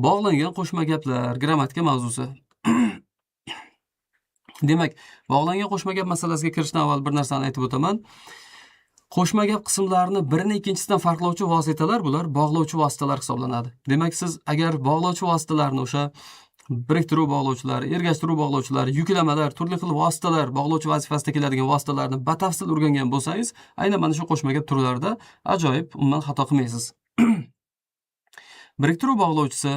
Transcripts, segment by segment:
Bog'langan qo'shma gaplar, grammatika mavzusi. Demak, bog'langan qo'shma gap masalasiga kirishdan avval bir narsani aytib o'taman. Qo'shma gap qismlarini birini ikkinchisidan farqlovchi vositalar bular bog'lovchi vositalar hisoblanadi. Demak, siz agar bog'lovchi vositalarni, o'sha biriktiruv bog'lovchilari, ergashtiruv bog'lovchilari, yuklamalar, turli xil vositalar, bog'lovchi vazifasida keladigan vositalarni batafsil o'rgangan bo'lsangiz, aynan mana shu qo'shma gap turlarida ajoyib, umuman xato qilmaysiz. Biriktiruv bog'lovchisi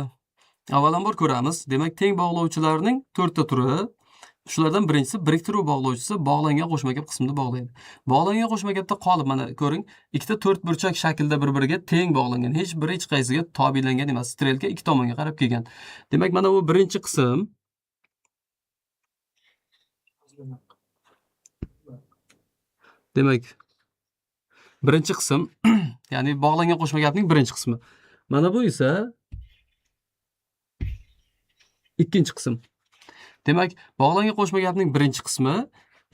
avvalambor ko'ramiz. Demak, teng bog'lovchilarning to'rtta turi. Shulardan birinchisi biriktiruv bog'lovchisi bog'langan qo'shma gap qismini bog'laydi. Bog'langan qo'shma gapda qolip, mana ko'ring, ikkita to'rtburchak shaklda bir-biriga teng bog'langan. Hech biri hech qaysiga tobelangan emas. Strelka ikki tomonga qarab kelgan. Demak, mana bu birinchi qism. Demak, birinchi qism, ya'ni bog'langan qo'shma gapning birinchi qismi. Mana bu esa ikkinchi qism. Demak, bog'langan qo'shma gapning birinchi qismi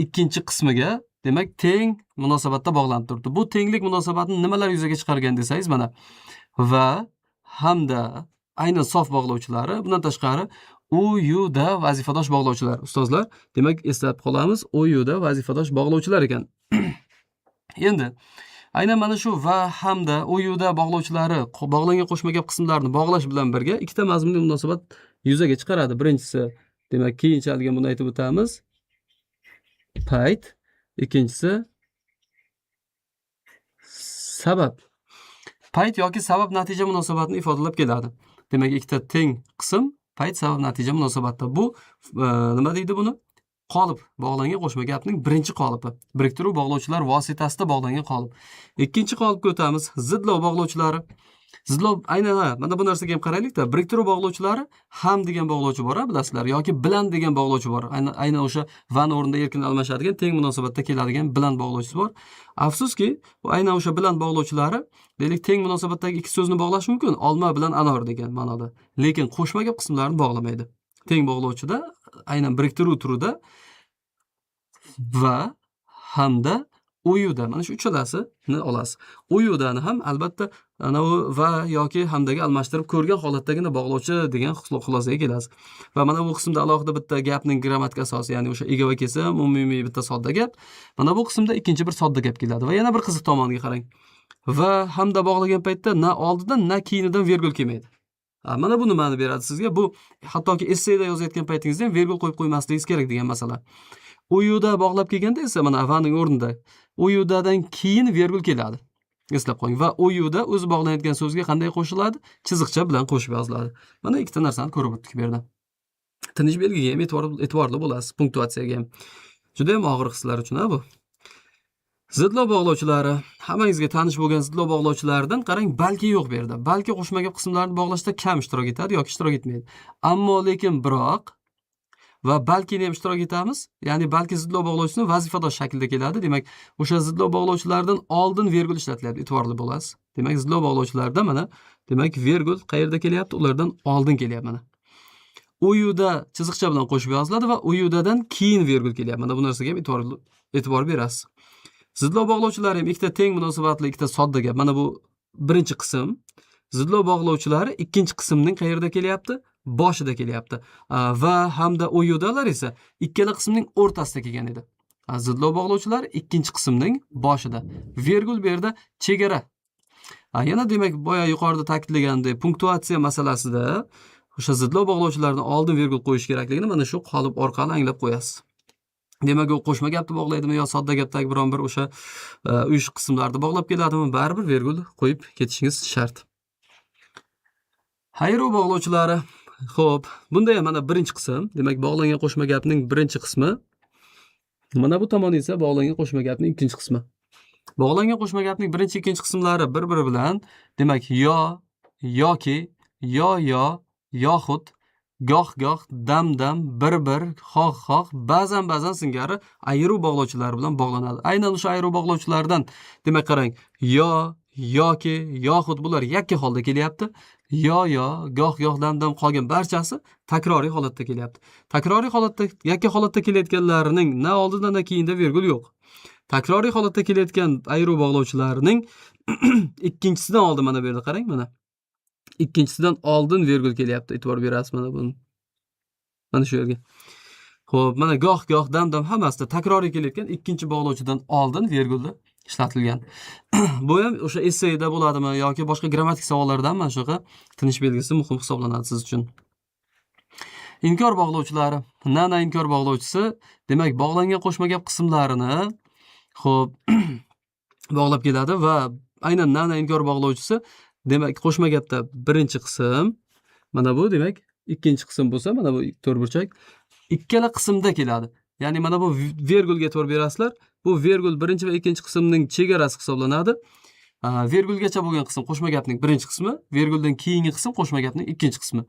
ikkinchi qismiga, demak, teng munosabatda bog'lanib turibdi. Bu tenglik munosabatini nimalar yuzaga chiqargan desangiz, mana va, hamda aynan sof bog'lovchilari, bundan tashqari u, yu, da vazifadosh bog'lovchilar. Ustozlar, demak, eslab qolamiz, u, yu, da vazifadosh bog'lovchilar ekan. Endi aynan mana shu va, hamda, u, yu, da bog'lovchilari bog'langan qo'shma gap qismlarini bog'lash bilan birga ikkita mazmunli munosabat yuzaga chiqaradi. Birinchisi, demak, keyinchalik buni aytib o'tamiz. Payt, ikkinchisi sabab. Payt yoki sabab natija munosabatini ifodalab keladi. Demak, ikkita teng qism payt sabab natija munosabatida. Bu nima deydi buni? Qolip, bog'langan qo'shma gapning birinchi qolipi. Biriktiruv bog'lovchilar vositasida bog'langan qolip. Ikkinchi qolipga o'tamiz. Zidlov bog'lovchilari. Zidlov aynan, ha, mana bu narsaga ham qaraylik-da. Biriktiruv bog'lovchilari ham degan bog'lovchi bor, bilasizlar, yoki bilan degan bog'lovchi bor. Aynan o'sha van o'rnida erkin almashadigan, teng munosabatda keladigan bilan bog'lovchisi bor. Afsuski, bu aynan o'sha bilan bog'lovchilari, deylik, teng munosabatdagi ikki so'zni bog'lash mumkin, olma bilan anor degan ma'noda. Lekin qo'shma gap qismlarini bog'lamaydi. Teng bog'lovchida aynan biriktiruv turida va, hamda, uyuda, mana shu uchalasini olasiz. Uyudani ham albatta ana u va yoki hamdaga almashtirib ko'rgan holatdagina bog'lovchi degan xulosaga kelasiz. Va mana bu qismda alohida bitta gapning grammatik asosi, ya'ni o'sha ega va kesim, umumiy bitta sodda gap. Mana bu qismda ikkinchi bir sodda gap keladi va yana bir qiziq tomoniga qarang. Va, hamda bog'lagan paytda na oldidan, na keyinidan vergul kelmaydi. Mana bu nimani beradi sizga? Bu hattoki esseda yozayotgan paytingizda ham vergul qo'yib qo'ymasligingiz kerak degan masala. Uyuda bog'lab kelganda esa mana vaning o'rnida uyudadan keyin vergul keladi. Eslab qo'ying. Va uyuda o'zi bog'lanayotgan so'zga qanday qo'shiladi? Chiziqcha bilan qo'shib yoziladi. Mana ikkita narsani ko'rib o'tdik bu yerda. Tinish belgiga ham e'tiborli bo'lasiz, punktuatsiyaga ham. Juda ham og'ir hislar uchun ha bu. Zidlov bog'lovchilari, hammangizga tanish bo'lgan zidlov bog'lovchilaridan qarang, balki yo'q bu yerda. Balki qo'shma gap qismlarini bog'lashda kam ishtirok etadi yoki ishtirok etmaydi. Ammo, lekin, biroq va balkini ham ishtirok etamiz. Ya'ni balki zidlov bog'lovchisini vazifadosh shaklda keladi. Demak, o'sha zidlov bog'lovchilardan oldin vergul ishlatilyapti. E'tiborli bo'lasiz. Demak, zidlov bog'lovchilarda mana, demak, vergul qayerda kelyapti? Ulardan oldin kelyapti mana. Uyuda chiziqcha bilan qo'shib yoziladi va uyudadan keyin vergul kelyapti. Mana bu narsaga ham e'tibor berasiz. Zidlov bog'lovchilari ham ikkita teng munosabatli ikkita sodda gap. Mana bu birinchi qism. Zidlov bog'lovchilari ikkinchi qismning qayerda kelyapti? Boshida kelyapti. Va, hamda, uyudalar esa ikkala qismning o'rtasida kelgan edi. Zidlov bog'lovchilari ikkinchi qismning boshida. Vergul bu yerda chegara. Yana, demak, boya yuqorida ta'kidlagandek, punktuatsiya masalasida o'sha zidlov bog'lovchilarni oldin vergul qo'yish kerakligini mana shu qolip orqali anglab qo'yasiz. Demak, u qo'shma gapni bog'laydimi yo sodda gapdagi biron bir o'sha uyushıq qismlarni bog'lab keladimi, baribir vergul qo'yib ketishingiz shart. Ayruv bog'lovchilari. Xo'p, bunda ham mana birinchi qism, demak, bog'langan qo'shma gapning birinchi qismi. Mana bu tomon esa bog'langan qo'shma gapning ikkinchi qismi. Bog'langan qo'shma gapning birinchi, ikkinchi qismlari bir-biri bilan, demak, yo, yoki, yo, yo, yoxud, goh-goh, dam-dam, bir-bir, xoh-xoh, ba'zan-ba'zan singari ayruv bog'lovchilari bilan bog'lanadi. Aynan o'sha ayruv bog'lovchilaridan, demak, qarang, yo, yoki, yoxud bular yakka holda kelyapti. Yo, yo, goh-goh, dam-dam qolgan barchasi takroriy holatda kelyapti. Takroriy holatda, yakka holatda kelayotganlarining na oldida, na keyinda vergul yo'q. Takroriy holatda kelayotgan ayruv bog'lovchilarining ikkinchisidan oldin mana bu yerda qarang, mana. Ikkinchisidan oldin vergul kelyapti. E'tibor berasiz mana buni. Mana shu yerga. Xo'p, mana goh goh, dam dam hammasida takroriy kelayotgan ikkinchi bog'lovchidan oldin vergulda ishlatilgan. Bu ham o'sha essayda bo'ladimi yoki boshqa grammatik savollardan mana shunaqa tinish belgisi muhim hisoblanadi siz uchun. Inkor bog'lovchilari. Na na inkor bog'lovchisi, demak, bog'langan qo'shma gap qismlarini, xo'p, bog'lab keladi va aynan na na inkor bog'lovchisi, demak, qo'shma gapda birinchi qism, mana bu, demak, ikkinchi qism bo'lsa, mana bu to'rtburchak ikkala qismda keladi. Ya'ni mana bu vergulga e'tibor berasizlar. Bu vergul birinchi va ikkinchi qismning chegarasi hisoblanadi. Vergulgacha bo'lgan qism qo'shma gapning birinchi qismi, verguldan keyingi qism qo'shma gapning ikkinchi qismi.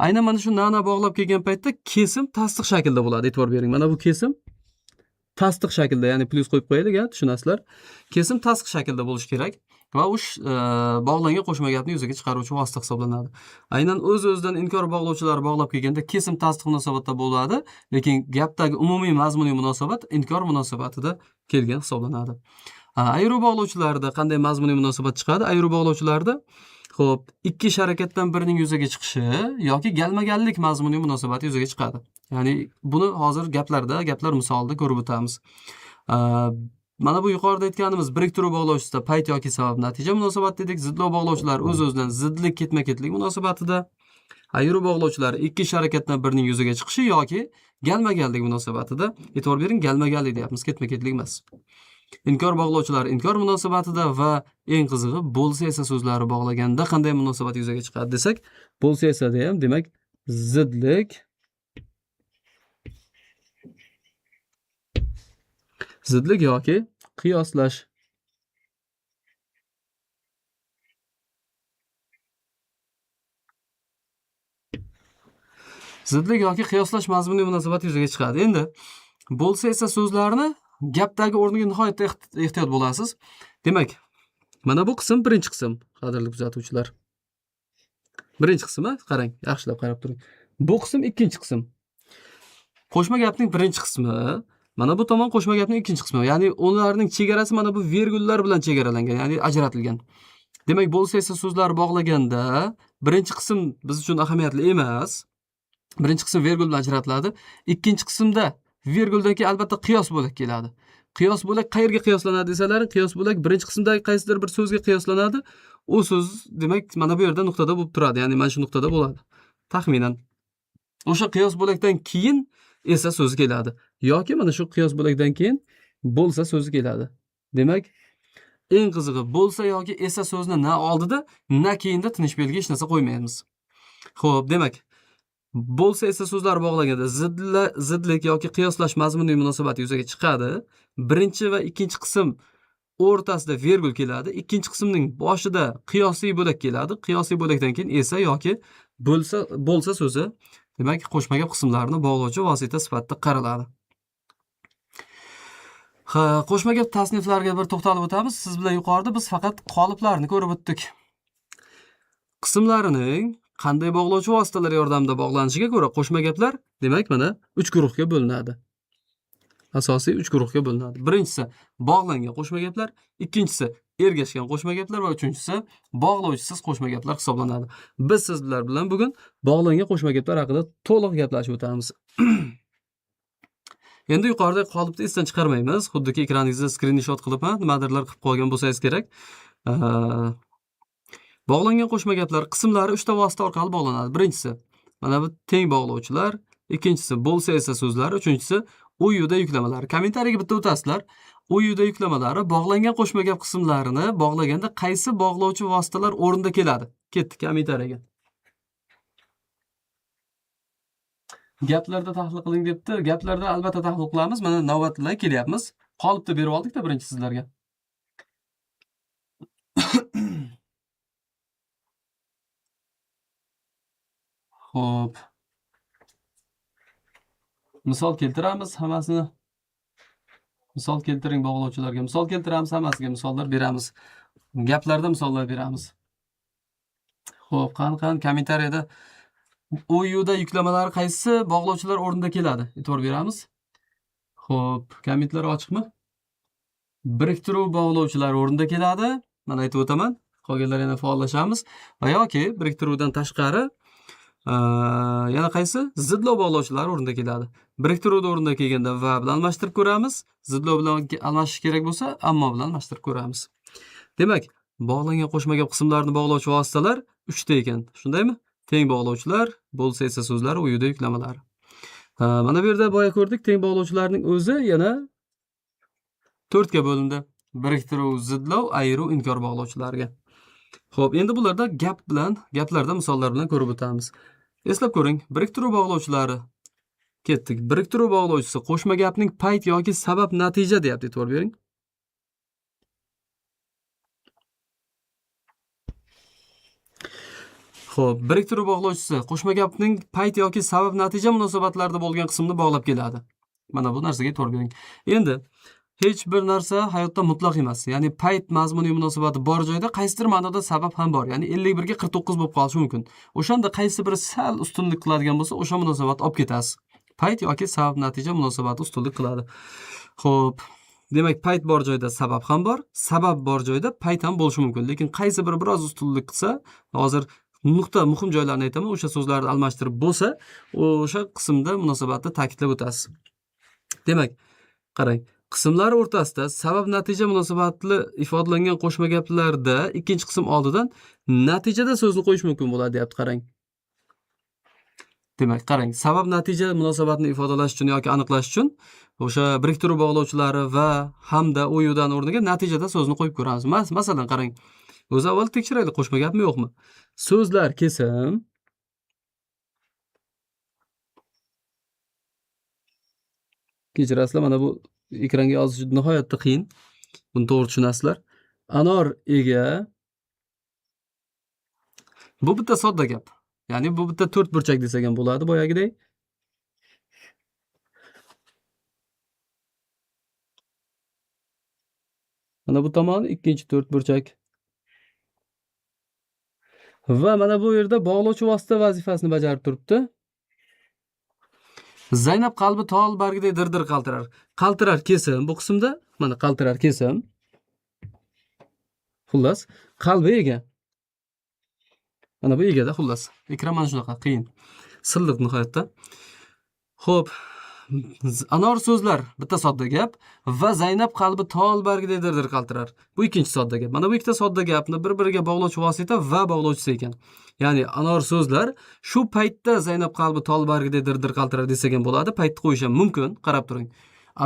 Aynan mana shu na-na bog'lab kelgan paytda kesim tasdiq shaklida bo'ladi. E'tibor bering. Mana bu kesim tasdiq shaklida, ya'ni plyus qo'yib qo'yaylik, ha, tushunasizlar. Kesim tasdiq shaklida bo'lishi kerak va o'sha bog'langan qo'shma gapni yuzaga chiqaruvchi vosita hisoblanadi. Aynan o'z-o'zidan inkor bog'lovchilari bog'lab kelganda kesim tasdiq munosabatda bo'ladi, lekin gapdagi umumiy mazmuniy munosabat inkor munosabatida kelgan hisoblanadi. Ayruv bog'lovchilarida qanday mazmuniy munosabat chiqadi? Ayruv bog'lovchilarda, xo'p, ikki ish harakatdan birining yuzaga chiqishi yoki galma-gallik mazmuniy munosabati yuzaga chiqadi. Ya'ni buni hozir gaplarda, gaplar misolida ko'rib o'tamiz. Mana bu yuqorida aytganimiz biriktiruv bog'lovchisida payt yoki sabab natija munosabati dedik. Zidlov bog'lovchilari o'z-o'zidan zidlik ketma-ketlik munosabatida. Ayruv bog'lovchilari ikki ish harakatdan birining yuzaga chiqishi yoki galma-gallik munosabatida. E'tibor bering, galma-gallik deyapmiz, ketma-ketlik emas. Inkor bog'lovchilari inkor munosabatida va eng qizig'i bo'lsa esa so'zlari bog'laganda qanday munosabat yuzaga chiqadi desak, bo'lsa esa ham demak zidlik, zidlik yoki qiyoslash. Zidlik yoki qiyoslash mazmuniy munosabati yuzaga chiqadi. Endi bo'lsa esa so'zlarni gapdagi o'rniga nihoyatda ehtiyot bo'lasiz. Demak, mana bu qism birinchi qism, qadrli kuzatuvchilar. Birinchi qismi, qarang, yaxshilab qarab turing. Bu qism ikkinchi qism. Qo'shma gapning birinchi qismi, mana bu tomon qo'shma gapning ikkinchi qismi. Ya'ni ularning chegarasi mana bu vergullar bilan chegaralangan, ya'ni ajratilgan. Demak, bo'lsa esa so'zlar bog'laganda birinchi qism biz uchun ahamiyatli emas. Birinchi qism vergul bilan ajratiladi. Ikkinchi qismda verguldan keyin albatta qiyos bo'lak keladi. Qiyos bo'lak qayerga qiyoslanadi desalaring, qiyos bo'lak birinchi qismdagi qaysidir bir so'zga qiyoslanadi. U so'z demak mana bu yerda nuqtada bo'lib turadi, ya'ni mana shu nuqtada bo'ladi. Taxminan. O'sha qiyos bo'lakdan keyin esa so'zi keladi yoki mana shu qiyos bo'lakdan keyin bo'lsa so'zi keladi. Demak, eng qizig'i bo'lsa yoki esa so'zni na oldida, na keyinda tinish belgi hech narsa qo'ymaymiz. Xo'p, demak, bo'lsa esa so'zlar bog'laganda zidlik yoki qiyoslash mazmuniy munosabati yuzaga chiqadi. Birinchi va ikkinchi qism o'rtasida vergul keladi. Ikkinchi qismning boshida qiyosiy bo'lak keladi. Qiyosiy bo'lakdan keyin esa yoki bo'lsa so'zi demak qo'shma gap qismlarini bog'lovchi vosita sifatida qaraladi. Ha, qo'shma gap tasniflariga bir to'xtalib o'tamiz. Siz bilan yuqorida biz faqat qoliplarni ko'rib o'tdik. Qismlarining qanday bog'lovchi vositalar yordamida bog'lanishiga ko'ra qo'shma gaplar demak mana 3 guruhga bo'linadi. Asosiy 3 guruhga bo'linadi. Birinchisi bog'langan qo'shma gaplar, ikkinchisi ergashgan qo'shma gaplar va uchinchisi bog'lovchisiz qo'shma gaplar hisoblanadi. Biz sizlar bilan bugun bog'langan qo'shma gaplar haqida to'liq gaplashib o'tamiz. Endi yuqorida qolipni esdan chiqarmaymiz. Xuddiki ekraningizda skrinshot qilib, ha, nimadirlar qilib qo'ygan bo'lsangiz kerak. Bog'langan qo'shma gaplar qismlari 3 ta vosita orqali bog'lanadi. Birinchisi mana bu teng bog'lovchilar, ikkinchisi bo'lsa esa so'zlari, uchinchisi u-yuda yuklamalari. Kommentariyaga bitta o'tasizlar. U-yuda yuklamalari bog'langan qo'shma gap qismlarini bog'laganda qaysi bog'lovchi vositalar o'rinda keladi? Ketdik kommentariyaga. Gaplarda tahlil qiling debdi. Gaplarda albatta tahlil qilamiz. Mana navbat bilan kelyapmiz. Qolipni berib oldik-da birinchi sizlarga. Xo'p. Misol keltiramiz hammasini. Misol keltiring bog'lovchilarga. Misol keltiramiz hammasiga, misollar beramiz. Gaplarda misollar beramiz. Xo'p, qani kommentariyada u-yuda yuklamalar qaysi bog'lovchilar o'rnida keladi? E'tibor beramiz. Xo'p, kommentlar ochiqmi? Biriktiruv bog'lovchilar o'rnida keladi. Mana aytib o'taman. Qolganlar yana faollashamiz. Va yoki biriktiruvdan tashqari yana qaysi? Zidlov bog'lovchilari o'rnida keladi. Biriktiruvda o'rnida kelganda va bilan almashtirib ko'ramiz. Zidlov bilan almashish kerak bo'lsa, ammo bilan almashtirib ko'ramiz. Demak, bog'langan qo'shma gap qismlarini bog'lovchi vositalar 3 ta ekan. Shundaymi? Teng bog'lovchilar, bo'lsa esa so'zlar, uyuda yuklamalari. Mana bu yerda boya ko'rdik, teng bog'lovchilarning o'zi yana 4 ga bo'lindi. Biriktiruv, zidlov, ayiruv, inkor bog'lovchilariga. Xo'p, endi bularda gap bilan, gaplarda misollar bilan ko'rib o'tamiz. Eslab ko'ring, biriktiruv bog'lovchilari. Ketdik. Biriktiruv bog'lovchisi qo'shma gapning payt yoki sabab natija deyapti, e'tibor bering. Xo'p, biriktiruv bog'lovchisi qo'shma gapning payt yoki sabab natija munosabatlarida bo'lgan qismni bog'lab keladi. Mana bu narsaga e'tibor bering. Endi hech bir narsa hayotda mutlaq emas. Ya'ni payt mazmuniy munosabati bor joyda qaysidir ma'noda sabab ham bor. Ya'ni 51 ga 49 bo'lib qolishi mumkin. O'shanda qaysi biri sal ustunlik qiladigan bo'lsa, o'sha munosabatni olib ketasiz. Payt yoki sabab natija munosabati ustunlik qiladi. Xo'p, demak payt bor joyda sabab ham bor, sabab bor joyda payt ham bo'lishi mumkin. Lekin qaysi biri biroz ustunlik qilsa, hozir nuqta muhim joylarni aytaman, o'sha so'zlarni almashtirib bo'lsa, o'sha qismda munosabatni ta'kidlab o'tasiz. Demak, qarang, qismlar o'rtasida sabab natija munosabatli ifodalangan qo'shma gaplarda ikkinchi qism oldidan natijada so'zni qo'yish mumkin bo'ladi deyapti, qarang. Demak, qarang, sabab natija munosabatini ifodalash uchun yoki aniqlash uchun o'sha biriktiruv bog'lovchilari va hamda uyudan o'rniga natijada so'zni qo'yib ko'ramiz. Masalan, qarang. O'zi avval tekshiraylik, qo'shma gapmi yo'qmi? So'zlar kesim kechirasizlar, mana bu ekranga yozish nihoyatda qiyin. Buni to'g'ri tushunasizlar. Anor ega, bu bitta sodda gap. Ya'ni bu bitta to'rt burchak desak ham bo'ladi boyagidek. Mana bu tomoni ikkinchi to'rt burchak. Va mana bu yerda bog'lovchi vosita vazifasini bajarib turibdi. Zaynab qalbi tol bargidek dir-dir qaltirar. Qaltirar kesim bu qismda, mana qaltirar kesim. Xullas, qalbi ega. Mana bu egada xullas. Ekran mana shunaqa qiyin. Silliq nihoyatda. Xo'p, anor so'zlar bitta sodda gap va Zaynab qalbi tol bargidek dir-dir qaltirar. Bu ikkinchi sodda gap. Mana bu ikkita sodda gapni bir-biriga bog'lovchi vosita va bog'lovchisi ekan. Ya'ni anor so'zlar shu paytda Zaynab qalbi tol bargidek dir-dir qaltirar desak ham bo'ladi. Paytni qo'yish ham mumkin. Qarab turing.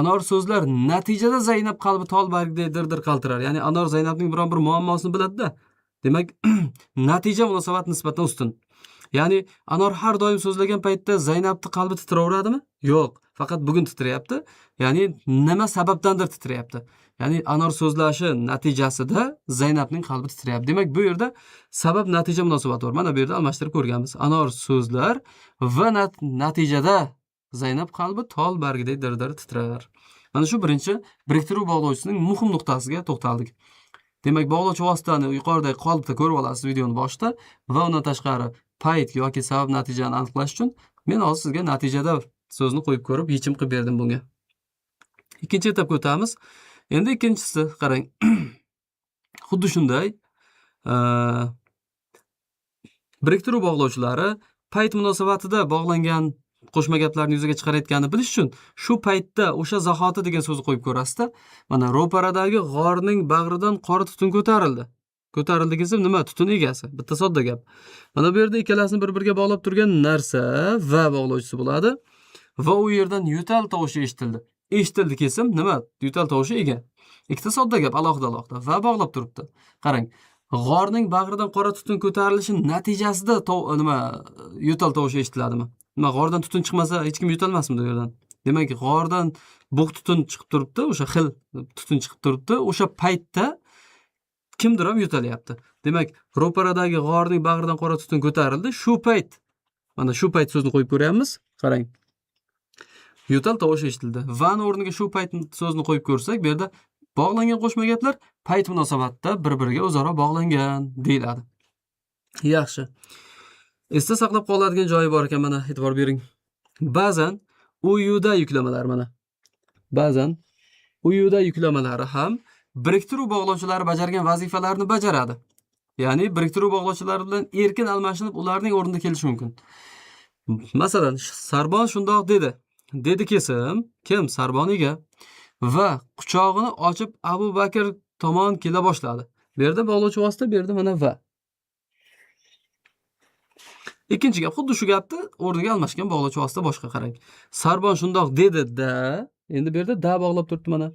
Anor so'zlar natijada Zaynab qalbi tol bargidek dir-dir qaltirar. Ya'ni anor Zaynabning biron bir muammosini biladi-da. Demak, natija munosabat nisbatan ustun. Ya'ni anor har doim so'zlagan paytda Zaynabning qalbi titraveradimi? Yo'q, faqat bugun titrayapti. Ya'ni nima sababdandir titrayapti. Ya'ni anor so'zlashi natijasida Zaynabning qalbi titrayapti. Demak, bu yerda sabab natija munosabati bor. Mana bu yerda almashtirib ko'rganmiz. Anor so'zlar va natijada Zaynab qalbi tol bargidek dir-dir titrar. Mana shu birinchi biriktiruv bog'lovchisining muhim nuqtasiga to'xtaldik. Demak, bog'lovchi vositani yuqoridagi qolipda ko'rib olasiz videoni boshida va undan tashqari payt yoki sabab natijani aniqlash uchun men hozir sizga natijada so'zni qo'yib ko'rib yechim qilib berdim bunga. Ikkinchi etapga o'tamiz. Endi ikkinchisi, qarang. Xuddi shunday, biriktiruv bog'lovchilari payt munosabatida bog'langan qo'shma gaplarni yuzaga chiqarayotganini bilish uchun shu paytda o'sha zahoti degan so'zni qo'yib ko'rasizda. Mana ro'paradagi g'orning bag'ridan qora tutun ko'tarildi. Ko'tarildi desam nima? Tutun egasi. Bitta sodda gap. Mana bu yerda ikkalasini bir-biriga bog'lab turgan narsa va bog'lovchisi bo'ladi. Va u yerdan yo'tal tovushi eshitildi. Eshitildi kesim nima? Yo'tal tovushi ega. Ikkita sodda gap alohida-alohida va bog'lab turibdi. Qarang. G'orning bag'ridan qora tutun ko'tarilishi natijasida nima yo'tal tovushi eshitiladimi? Nima g'ordan tutun chiqmasa hech kim yo'talmasmidi u yerdan? Demak, g'ordan bug' tutun chiqib turibdi, o'sha xil tutun chiqib turibdi. O'sha paytda kimdir ham yo'talyapti. Demak, ro'paradagi g'orning bag'ridan qora tutun ko'tarildi. Shu payt, mana shu payt so'zni qo'yib ko'ryapmiz. Qarang. Yo'tal tovushi eshitildi. Vani o'rniga shu payt so'zni qo'yib ko'rsak, bu yerda bog'langan qo'shma gaplar payt munosabatida bir-biriga o'zaro bog'langan deyiladi. Yaxshi. Esda saqlab qoladigan joyi bor ekan, mana e'tibor bering. Ba'zan uyuda yuklamalar mana. Ba'zan uyuda yuklamalari ham biriktiruv bog'lovchilari bajargan vazifalarni bajaradi. Ya'ni biriktiruv bog'lovchilari bilan erkin almashinib, ularning o'rnida kelishi mumkin. Masalan, Sarbon shundoq dedi. Dedi kesim, kim? Sarbon ega. Va quchog'ini ochib Abu Bakr tomon kela boshladi. Bu yerda bog'lovchi vosita, bu yerda mana va. Ikkinchi gap, xuddi shu gapni o'rniga almashgan bog'lovchi vosita boshqa, qarang. Sarbon shundoq dedi-da, endi bu yerda da bog'lab turibdi mana.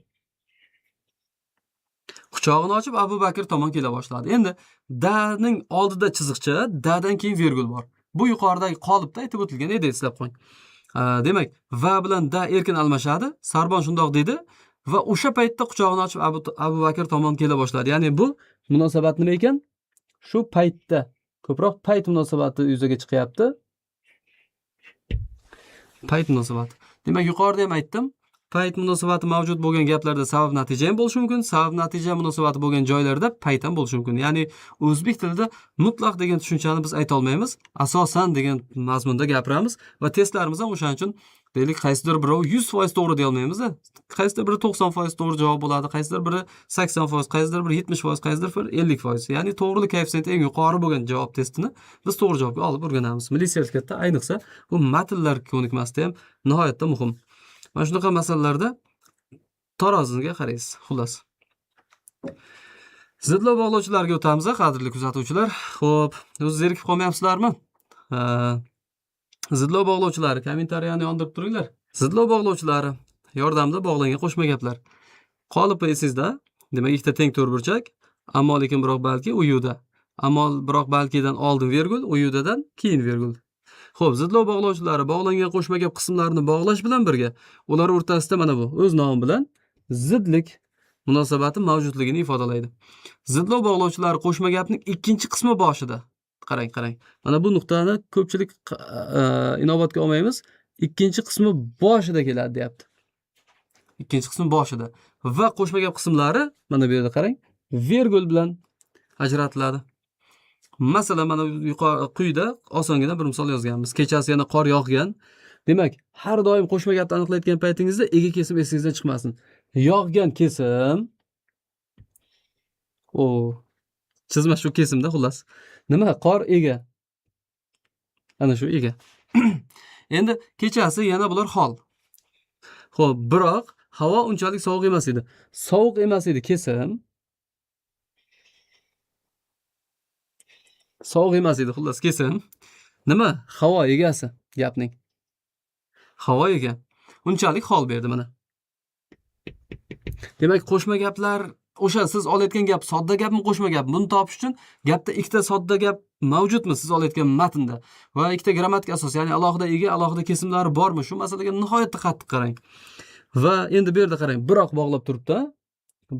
Quchog'ini ochib Abu Bakr tomon kela boshladi. Endi daning oldida chiziqcha, dadan keyin vergul bor. Bu yuqoridagi qolipda aytib o'tilgan edi, eslab qo'ying. Demak, va bilan da erkin almashadi. Sarbon shundoq dedi va o'sha paytda quchog'ini ochib Abu Bakr tomon kela boshladi. Ya'ni bu munosabat nima ekan? Shu paytda ko'proq payt munosabati yuzaga chiqyapti. Payt munosabati. Demak, yuqorida ham aytdim. Payt munosabati mavjud bo'lgan gaplarda sabab natija ham bo'lishi mumkin, sabab natija munosabati bo'lgan joylarda payt ham bo'lishi mumkin. Ya'ni o'zbek tilida mutlaq degan tushunchani biz ayta olmaymiz, asosan degan mazmunda gapiramiz va testlarimiz ham o'shaning uchun, deylik, qaysidir birov 100% to'g'ri deya olmaymiz-da. Qaysidir biri 90% to'g'ri javob bo'ladi, qaysidir biri 80%, qaysidir biri 70%, qaysidir biri 50%. Ya'ni to'g'rilik koeffitsiyenti eng yuqori bo'lgan javob testini biz to'g'ri javobga olib o'rganamiz. Milliy sertifikatda ayniqsa bu matnlar ko'nikmasida ham nihoyatda muhim. Mana shunaqa masalalarda taroziga qaraysiz, xullas. Zidlov bog'lovchilarga o'tamiz, qadrli kuzatuvchilar. Xo'p, o'zi zerikib qolmayapsizlarmi? Zidlov bog'lovchilari, kommentariyani yondirib turinglar. Zidlov bog'lovchilari yordamida bog'langan qo'shma gaplar. Qolipi esingizda, demak, ikkita teng to'rtburchak, ammo, lekin, biroq, balki, uyuda. Ammo, biroq, balkidan oldin vergul, uyudadan keyin vergul. Xo'p, zidlov bog'lovchilari bog'langan qo'shma gap qismlarini bog'lash bilan birga ular o'rtasida mana bu o'z nomi bilan zidlik munosabati mavjudligini ifodalaydi. Zidlov bog'lovchilari qo'shma gapning ikkinchi qismi boshida. Qarang, qarang. Mana bu nuqtani ko'pchilik inobatga olmaymiz. Ikkinchi qismi boshida keladi deyapti. Ikkinchi qismi boshida va qo'shma gap qismlari mana bu yerda qarang, vergul bilan ajratiladi. Masalan, mana yuqori quyida osongina bir misol yozganmiz. Kechasi yana qor yog'gan. Demak, har doim qo'shma gapni aniqlayotgan paytingizda ega kesim esingizdan chiqmasin. Yog'gan kesim, o chizma shu kesimda xullas. Nima? Qor ega. Ana shu ega. Endi kechasi yana bular hol. Xo'p, biroq havo unchalik sovuq emas edi. Sovuq emas edi kesim. Sovuq emas edi, xullas kesim. Nima? Havo egasi gapning. Havo ega. Unchalik hol berdi mana. Demak, qo'shma gaplar o'sha siz olayotgan gap sodda gapmi, qo'shma gap? Buni topish uchun gapda ikkita sodda gap mavjudmi siz olayotgan matnda va ikkita grammatik asos, ya'ni alohida ega, alohida kesimlari bormi? Shu masalaga nihoyatda qattiq qarang. Va endi bu yerda qarang, biroq bog'lab turibdi.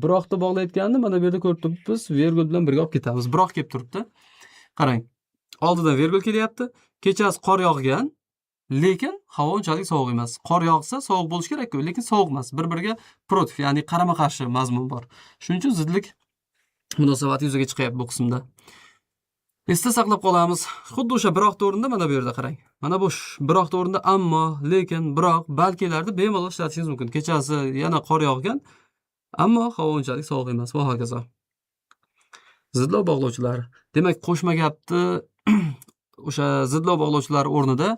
Biroqni bog'layotganini mana bu yerda ko'rib turibmiz, vergul bilan birga olib ketamiz. Biroq kelib turibdi. Qarang. Oldidan vergul kelyapti. Kechasi qor yog'gan, lekin havo unchalik sovuq emas. Qor yog'sa sovuq bo'lishi kerak-ku, lekin sovuq emas. Bir-biriga против, ya'ni qarama-qarshi mazmun bor. Shuning uchun zidlik munosabati yuzaga chiqyapti bu qismda. Esda saqlab qolamiz. Xuddi o'sha biroqni o'rnida mana bu yerda qarang. Mana bu biroqni o'rnida ammo, lekin, biroq, balkilarni bemalol ishlatishingiz mumkin. Kechasi yana qor yog'gan, ammo havo unchalik sovuq emas va hokazo. Zidlov bog'lovchilari. Demak, qo'shma gapni o'sha zidlov bog'lovchilari o'rnida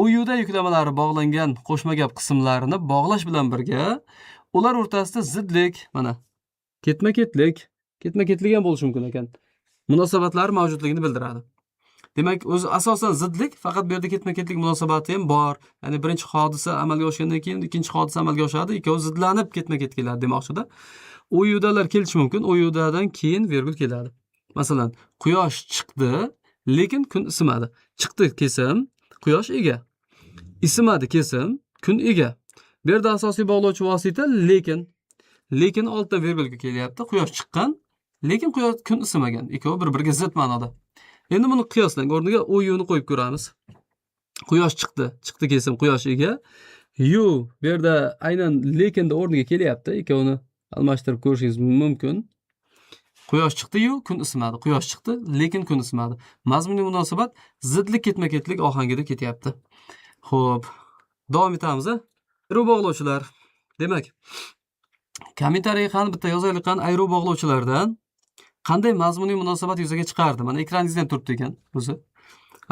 uyuda yuklamalari bog'langan qo'shma gap qismlarini bog'lash bilan birga ular o'rtasida zidlik, mana ketma-ketlik, ketma-ketlik ham bo'lishi mumkin ekan. Munosabatlari mavjudligini bildiradi. Demak, o'zi asosan zidlik, faqat bu yerda ketma-ketlik munosabati ham bor. Ya'ni birinchi hodisa amalga oshgandan keyin ikkinchi hodisa amalga oshadi, ikkovi zidlanib ketma-ket keladi demoqchida. Uyudalar kelishi mumkin. Uyudadan keyin vergul keladi. Masalan, quyosh chiqdi, lekin kun isimadi. Chiqdi kesim, quyosh ega. Isimadi kesim, kun ega. Bu yerda asosiy bog'lovchi vosita lekin. Lekin oldida vergulga kelyapti. Quyosh chiqqan, lekin quyosh kun isimagan. Ikkovi bir-biriga zid ma'noda. Endi buni qiyoslang. O'rniga uyuni qo'yib ko'ramiz. Quyosh chiqdi. Chiqdi kesim, quyosh ega. Yu bu yerda aynan lekinda o'rniga kelyapti. Ikkovini almashtirib ko'rishingiz mumkin. Quyosh chiqdi-yu, kun isimadi. Quyosh chiqdi, lekin kun isimadi. Mazmuniy munosabat zidlik ketma-ketlik ohangida ketyapti. Xo'p, davom etamiz. Ayruv bog'lovchilar. Demak, kommentariyaga qani bitta yozaylik qani ayruv bog'lovchilardan. Qanday mazmuniy munosabat yuzaga chiqardi? Mana ekraningizda ham turibdi ekan o'zi.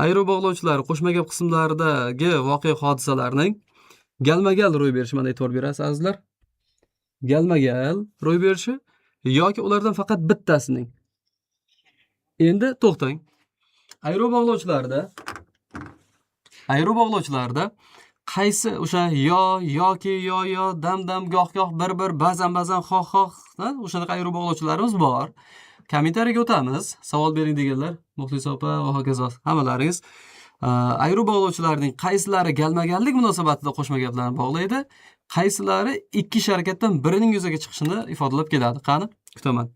Ayirma bog'lovchilar qo'shma gap qismlaridagi voqea hodisalarning galma-gal ro'y berishi, mana e'tibor berasiz azizlar. Galma-gal ro'y berishi yoki ulardan faqat bittasining. Endi to'xtang. Ayirma bog'lovchilarda qaysi o'sha yo, yoki, yo, yo, dam, dam, goh, goh, bir, bir, ba'zan, ba'zan, xoh, xoh, o'shanaqa ayirma bog'lovchilarimiz bor. Kommentariyaga o'tamiz. Savol bering deganlar, Muxlis opa va hokazo hammalaringiz. Ayirma bog'lovchilarning qaysilari galma-gallik munosabatida qo'shma gaplarni bog'laydi, qaysilari ikki ish harakatdan birining yuzaga chiqishini ifodalab keladi? Qani, kutaman.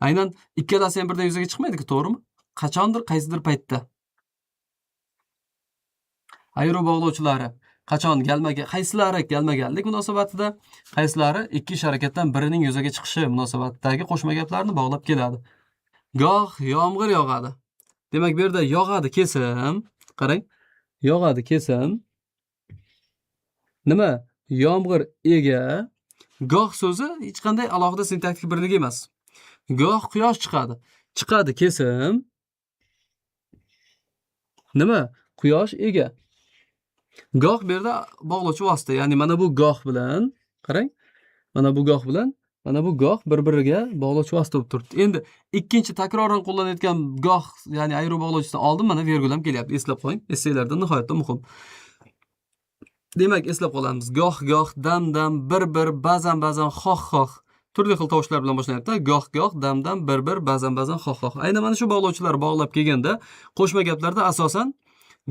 Aynan ikkalasi ham birdan yuzaga chiqmaydi-ku, to'g'rimi? Qachondir, qaysidir paytda. Ayirma bog'lovchilari qachon galma, qaysilari galma-gallik munosabatida, qaysilari ikki ish harakatdan birining yuzaga chiqishi munosabatidagi qo'shma gaplarni bog'lab keladi. Goh yomg'ir yog'adi. Demak, bu yerda yog'adi kesim. Qarang. Yog'adi kesim. Nima? Yomg'ir ega. Goh so'zi hech qanday alohida sintaktik birlik emas. Goh quyosh chiqadi. Chiqadi kesim. Nima? Quyosh ega. Goh bu yerda bog'lovchi vosita, ya'ni mana bu goh bilan, qarang, mana bu goh bilan mana bu goh bir-biriga bog'lovchi vosita bo'lib turibdi. Endi ikkinchi takroran qo'llanayotgan goh, ya'ni ayirma bog'lovchisidan oldin mana vergul ham kelyapti. Eslab qo'ying. Esselarda nihoyatda muhim. Demak, eslab qolamiz. Goh, goh, dam, dam, bir, bir, ba'zan, ba'zan, xoh, xoh. Turli xil tovushlar bilan boshlanyapti. Goh, goh, dam, dam, bir, bir, ba'zan, ba'zan, xoh, xoh. Aynan mana shu bog'lovchilar bog'lab kelganda qo'shma gaplarda asosan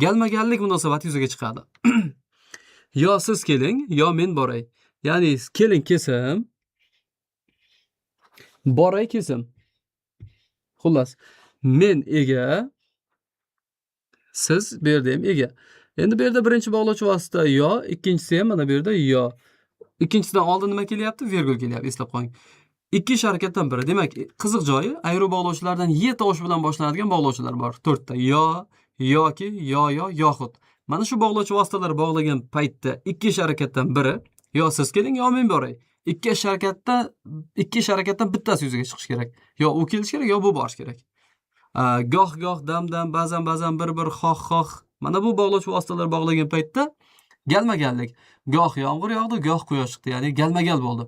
galma-gallik munosabati yuzaga chiqadi. Yo siz keling, yo men boray. Ya'ni keling kesim, boray kesim. Xullas, men ega, siz bu yerda ham ega. Endi bu yerda birinchi bog'lovchi vosita yo, ikkinchisi ham mana bu yerda yo. Ikkinchisidan oldin nima kelyapti? Vergul kelyapti, eslab qo'ying. Ikki ish harakatdan biri. Demak, qiziq joyi, ayirma bog'lovchilardan y tovushi bilan boshlanadigan bog'lovchilar bor. To'rtta. Yo, yoki, yo, yo, yoxud. Mana shu bog'lovchi vositalar bog'lagan paytda ikki ish harakatdan biri, yo siz keling, yo men boray. Ikki ish harakatdan bittasi yuzaga chiqishi kerak. Yo u kelishi kerak, yo bu borishi kerak. Goh, goh, dam, dam, ba'zan, ba'zan, bir, bir, xoh, xoh. Mana bu bog'lovchi vositalar bog'lagan paytda galma-gallik. Goh yomg'ir yog'di, goh quyosh chiqdi. Ya'ni galma-gal bo'ldi.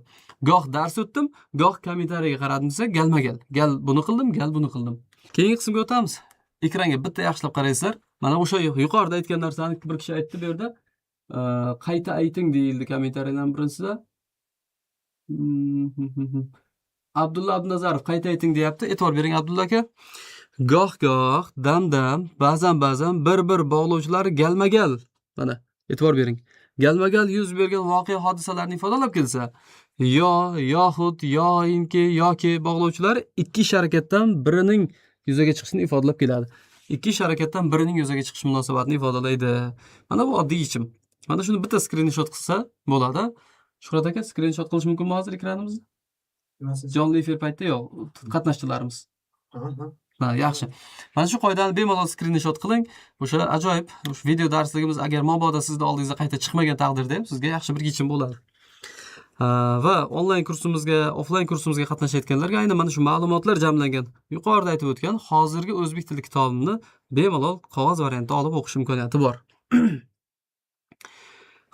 Goh dars o'tdim, goh kommentariyaga qaradim desa, galma-gal. Gal buni qildim, gal buni qildim. Keyingi qismga o'tamiz. Ekranga bitta yaxshilab qaraysizlar. Mana o'sha yuqorida aytgan narsani bir kishi aytdi bu yerda. Qayta ayting deyildi kommentariyadan birinchisida. Abdulla Abdunazarov qayta ayting deyapti. E'tibor bering, Abdulla aka. Goh goh, dam dam, ba'zan ba'zan, bir bir bog'lovchilari galma-gal. Mana e'tibor bering. Galma-gal yuz bergan voqea hodisalarni ifodalab kelsa, yo, yoxud, yoinki, yoki bog'lovchilar ikki ish harakatdan birining yuzaga chiqishini ifodalab keladi. Ikki ish harakatdan birining yuzaga chiqish munosabatini ifodalaydi. Mana bu oddiy yechim. Mana shuni bitta skrinshot qilsa bo'ladi. Shuhrat aka, skrinshot qilish mumkinmi hozir ekranimizni? Nimasi? Jonli efir paytida yo'q, qatnashchilarimiz. Aha. Ha, yaxshi. Mana shu qoidani bemalol skrinshot qiling. O'sha ajoyib o'sha video darsligimiz agar mabodo sizni oldingizda qayta chiqmagan taqdirda ham sizga yaxshi bir yechim bo'ladi. Ha, va onlayn kursimizga, offlayn kursimizga qatnashayotganlarga aynan mana shu ma'lumotlar jamlangan, yuqorida aytib o'tgan hozirgi o'zbek tili kitobimni bemalol qog'oz variantida olib o'qish imkoniyati bor.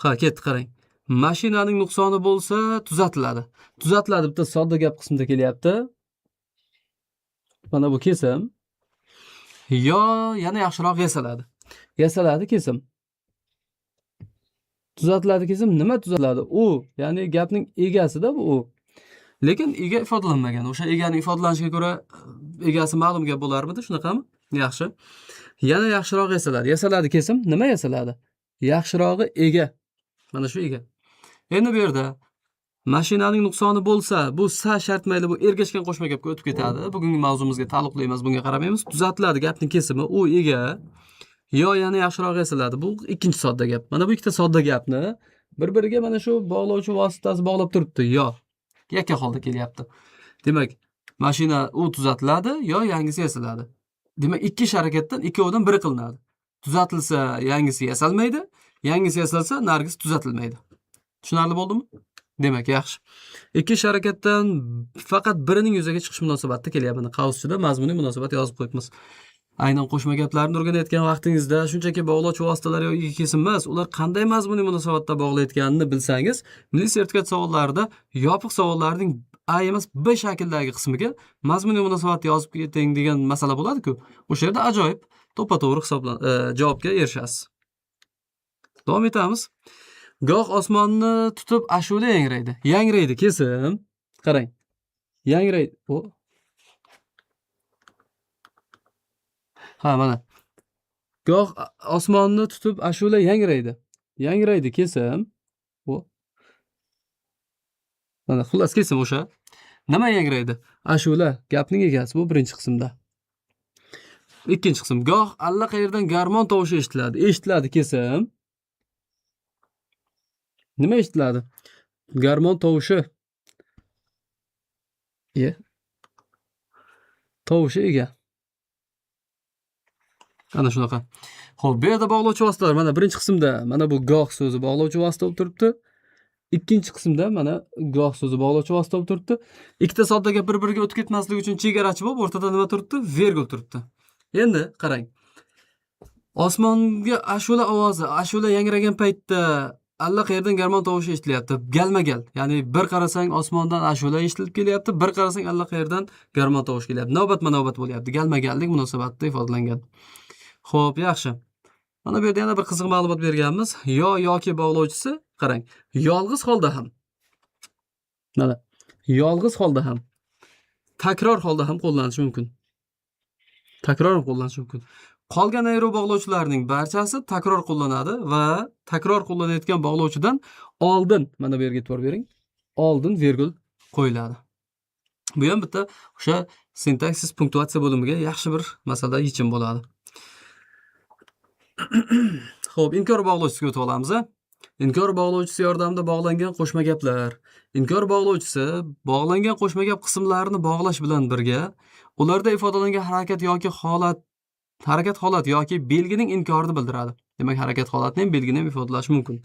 Ha, ketdi, qarang. Mashinaning nuqsoni bo'lsa tuzatiladi. Tuzatiladi bitta sodda gap qismida kelyapti. Mana bu kesim. Yo yana yaxshiroq yasaladi. Yasaladi kesim. Tuzatiladi kesim, nima tuzatiladi? U, ya'ni gapning egasida bu u. Lekin ega ifodalanmagan. O'sha eganing ifodalanishiga ko'ra egasi ma'lum gap bo'larmidi, shunaqami? Yaxshi. Yana yaxshiroq yasaladi. Yasaladi kesim, nima yasaladi? Yaxshirog'i ega. Mana shu ega. Endi bu yerda mashinaning nuqsoni bo'lsa, bu sa shart mayli bu ergashgan qo'shma gapga o'tib ketadi. Bugungi mavzumizga taalluqli emas, bunga qaramaymiz. Tuzatiladi gapning kesimi, u ega. Yo yana yaxshiroq yasaladi. Bu ikkinchi sodda gap. Mana bu ikkita sodda gapni bir-biriga mana shu bog'lovchi vositasi bog'lab turibdi. Yo yakka holda kelyapti. Demak, mashina u tuzatiladi, yo yangisi yasaladi. Demak, ikki ish harakatdan ikkovidan biri qilinadi. Tuzatilsa yangisi yasalmaydi, yangisi yasalsa narigisi tuzatilmaydi. Tushunarli bo'ldimi? Demak, yaxshi. Ikki ish harakatdan faqat birining yuzaga chiqish munosabatida kelyapti. Mana qavs ichida mazmuniy munosabat yozib qo'yibmiz. Aynan qo'shma gaplarni o'rganayotgan vaqtingizda shunchaki bog'lovchi vositalar yoki kesim emas, ular qanday mazmuniy munosabatda bog'layotganini bilsangiz, milliy sertifikat savollarida yopiq savollarning A emas, B shaklidagi qismiga mazmuniy munosabat yozib keting degan masala bo'ladi-ku. O'sha yerda ajoyib to'ppa-to'g'ri javobga erishasiz. Davom etamiz. Goh osmonni tutib ashula yangraydi. Yangraydi kesim. Qarang. Yangraydi. O. Ha, mana. Goh osmonni tutib ashula yangraydi. Yangraydi kesim. O. Mana xullas kesim o'sha. Nima yangraydi? Ashula gapning egasi bu birinchi qismda. Ikkinchi qism. Goh allaqayerdan garmon tovushi eshitiladi. Eshitiladi kesim. Nima eshitiladi? Garmon tovushi. Ye. Tovushi ega. Ana shunaqa. Xo'p, bu yerda bog'lovchi vositalar mana birinchi qismda mana bu goh so'zi bog'lovchi vosita bo'lib turibdi. Ikkinchi qismda mana goh so'zi bog'lovchi vosita bo'lib turibdi. Ikkita sodda gap bir-biriga o'tib ketmasligi uchun chegarachi bo'lib o'rtada nima turibdi? Vergul turibdi. Endi qarang. Osmonga ashula ovozi, ashula yangragan paytda allaqayerdan garmon tovushi eshitilyapti. Galma-gal. Ya'ni bir qarasang osmondan ashula eshitilib kelyapti, bir qarasang allaqayerdan garmon tovushi kelyapti. Navbatma-navbat bo'lyapti. Galma-gallik munosabatida ifodalangan. Xo'p, yaxshi. Mana bu yerda yana bir qiziq ma'lumot berganmiz. Yo yoki bog'lovchisi, qarang, yolg'iz holda ham. Mana, yolg'iz holda ham, takror holda ham qo'llanishi mumkin. Takror ham qo'llanishi mumkin. Qolgan ayruv bog'lovchilarning barchasi takror qo'llanadi va takror qo'llanayotgan bog'lovchidan oldin, mana bu yerga e'tibor bering, oldin vergul qo'yiladi. Bu ham bitta o'sha sintaksis punktuatsiya bo'limiga yaxshi bir masala yechim bo'ladi. Xo'p, inkor bog'lovchisiga o'tib olamiz. Inkor bog'lovchisi yordamida bog'langan qo'shma gaplar. Inkor bog'lovchisi bog'langan qo'shma gap qismlarini bog'lash bilan birga ularda ifodalangan harakat yoki holat, harakat holat yoki belgining inkorini bildiradi. Demak, harakat holatni ham, belgini ham ifodalash mumkin.